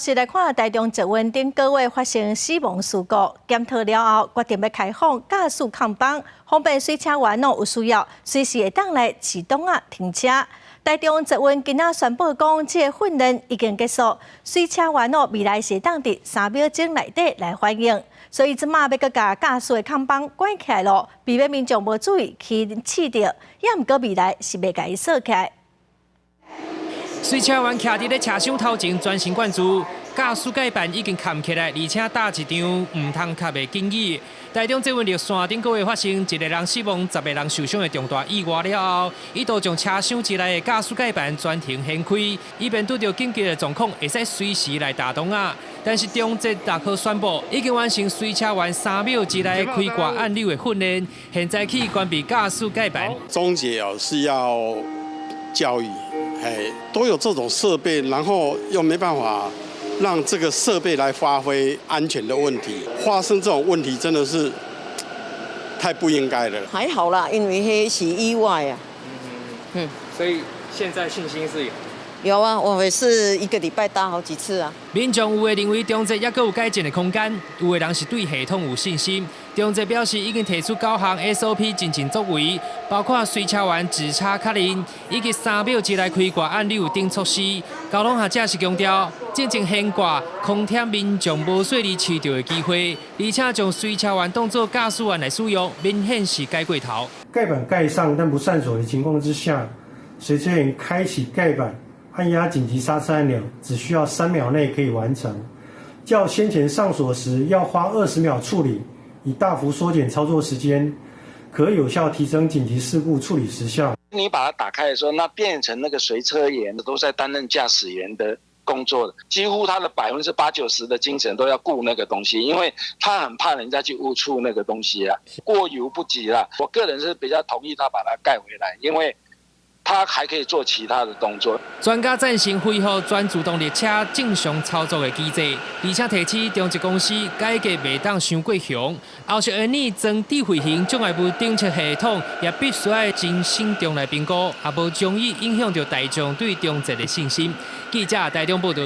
是來看台中捷運頂個月發生死亡事故，檢討了後，決定欲開放駕駛扛棒，方便隨車員若有需要，隨時會當來自動仔停車。台中捷運今仔宣布講，這個訓練已經結束，隨車員哦未來是會當佇3秒鐘內底來反應，所以這馬欲閣共駕駛的扛棒關起來囉，避免民眾無注意去試著，也毋過未來是袂共伊鎖起來。隨車員徛佇咧車廂頭前，全神貫注，駕駛蓋板已經蓋起來，而且打一張毋通磕的警語。台中捷運綠線頂個月發生一個人死亡、10個人受傷的重大意外了後，一度將車廂之內的駕駛蓋板全程掀開，以便拄著緊急的狀況，會使隨時來打擋仔。但是中捷六號宣布，已經完成隨車員3秒之內開掛按鈕的訓練，現在起關閉駕駛蓋板。中捷哦是要教育。哎，都有這種設備，然後又沒辦法讓這個設備來發揮安全的問題，發生這種問題真的是太不應該了。還好啦，因為彼是意外啊。所以現在信心是有。有啊，我也是一個禮拜搭好幾次啊。民眾有的認為中捷猶閣有改進的空間，有的人是對系統有信心。中捷表示已經提出九項 SOP 進行作為，包括隨車員指叉確認以及3秒之內開掛按鈕等措施。交通學者是強調，進前懸掛空添民眾無細膩試著的機會，而且將隨車員當作駕駛員來使用，明顯是改過頭。蓋板蓋上但不上鎖的情況之下，隨車員開啟蓋板，按壓緊急剎車按鈕，只需要3秒內可以完成，較先前上鎖時要花20秒處理，已大幅縮減操作時間，可有效提升緊急事故處理時效。你把它打開的時候，那變成那個隨車員都在擔任駕駛員的工作，幾乎他的80%-90%的精神都要顧那個東西，因為他很怕人家去誤觸那個東西啊，過猶不及啦。我個人是比較同意他把它蓋回來，因為他還可以做其他的動作。專家贊成恢復全自動列車正常操作的機制，而且提醒中捷公司改革袂當傷過雄，後續研擬裝智慧型障礙物偵測系統，也必須愛真慎重來評估，也無將伊影響著大眾對中捷的信心。記者台中報導。